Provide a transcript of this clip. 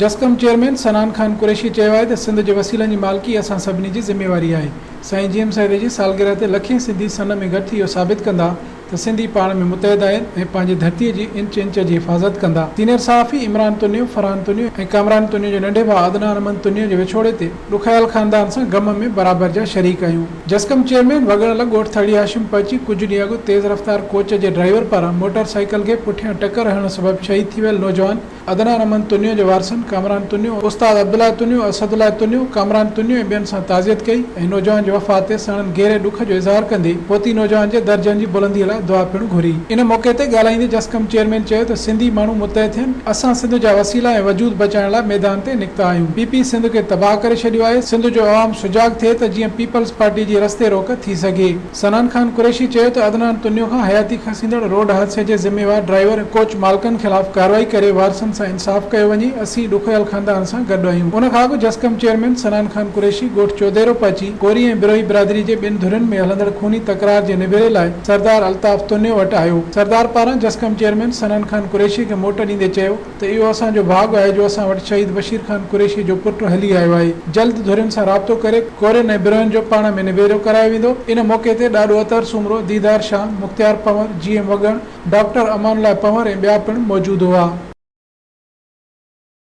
جسقم chairman Sanan Khan Qureshi چيو آهي ته سنڌ جي وسيلن جي مالڪي اسان سڀني جي ذميواري آهي. سائين جي ايم سيد جي سالگرهه تي لکين سنڌي سن ۾ گڏ ٿي اهو ثابت ڪندا ته سنڌي پاڻ ۾ متحد آهن ۽ پنهنجي ڌرتي جي انچ انچ جي حفاظت ڪندا. سينيئر صحافي عمران تنيو، فرحان تنيو ۽ ڪامران تنيو جي ننڍي ڀاء عدنان احمد تنيو جي وڇوڙي تي ڏکايل خاندان سان غم ۾ برابر جا شريڪ آهيون. جسقم چيئرمين وڳڻ لڳ ڳوٺ ٿڙي هاشم پهچي ڪجهه ڏينهن اڳ تيز رفتار ڪوچ جي ڊرائيور پاران موٽر سائيڪل کي پٺيان ٽڪر هڻڻ سبب شهيد ٿي ويل نوجوان عدنان احمد تنيو جي وارثن ڪامران تنيو، استاد عبدالله تنيو، اسدالله تنيو، ڪامران تنيو ۽ ٻين سان تعزيت ڪئي ۽ نوجوان جي وفات تي ساڻن گهري ڏک جو اظهار ڪندي فوتي نوجوان جي درجن جي بلندي لاء دعا پڻ گهري. ان موقعي تي ڳالهائيندي جسقم چيئرمين چيو ته سنڌي ماڻهو متحد ٿين، اسان سنڌ جا وسيلا ۽ وجود بچائڻ لاء ميدان تي نڪتا آهيون، پي پي سنڌ کي تباهه ڪري ڇڏيو آهي، سنڌ جو عوام سجاڳ ٿئي ته جيئن پيپلز پارٽي جي رستي روڪ ٿي سگهي. صنعان خان قريشي چيو ته عدنان تنيو کان حياتي کسيندڙ روڊ حادثي جي ذميوار ڊرائيور ۽ ڪوچ مالڪن خلاف ڪارروائي ڪري وارثن سان انصاف ڪيو وڃي، اسين ڏکويل خاندان سان گڏ آهيون. ان کان اڳ جسقم چيئرمين صنعان خان قريشي ڳوٺ چوديرو پهچي ڪوري ۽ بروهي برادري جي ٻن ڌرين ۾ هلندڙ خوني تڪرار جي نبيري لاء سردار الطاف تنيو وٽ آيو. سردار پاران جسقم چيئرمين صنعان خان قريشي کي موٽ ڏيندي چيو. ته اهو اسان جو ڀاڳ آهي جو اسان وٽ شهيد بشير خان قريشي جو پٽ هلي آيو آهي، جلد ڌرين سان رابطو ڪري ڪورين ۽ بروهين جو پاڻ ۾ نبيرو ڪرايو ويندو، ان موقعي تي ڏاڏو اطهر سومرو، ديدار شاهه، مختيار پنور، جي ايم وڳڻ، ڊاڪٽر امان الله پنور ۽ ٻيا پڻ موجود هئا.